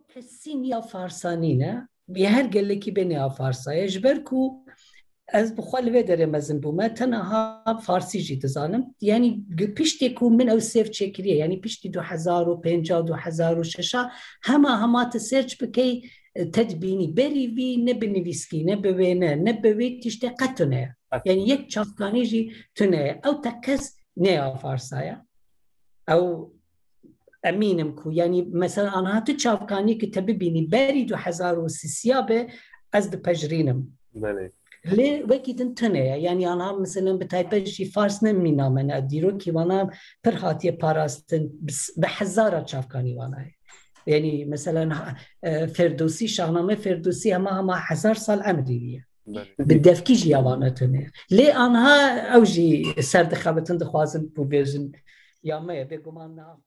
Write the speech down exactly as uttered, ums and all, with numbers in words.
Kesî niya Farsa nîne. Bi her gelekî bê niya Farsa ye. Ji ber ku ez bi xwe li vê derê mezin bûme, tenha Farsî jî dizanim. Yanî piştê ku min ew sêv çêkiriye, yanî piştî du hezar û pênca, du hezar û şeş a, hema hema tu search bikey, e, te dibînî. Berî vî ne bi nivîskî, ne bi wêne, ne bi wê tiştê qet tune ye. Yanî yek çavkanî jî tune ye. Ew te kes ne ya Farsa ye. Ew emînim ku, yanî mesela anha tu çavkanî ki te bibînî berî du hezar û sisiya be, ez dipejirînim. Belê. Lê wekî din tune ye. Yanî anha mesela bi taybet jî Fars ne mîna me ne. Dîrokî wana pir hatiye parastin, bi s-, bi hezara çavkanî wana ye. Yanî mesela, e, Ferdosî, Şahname Ferdosî hema hema hezar sal emrî ye. Belê. Bi devkî jî ya wana tune ye. Lê anha ew jî ser dixebitin, dixwazin ku bêjin ya me ye, bêguman niha.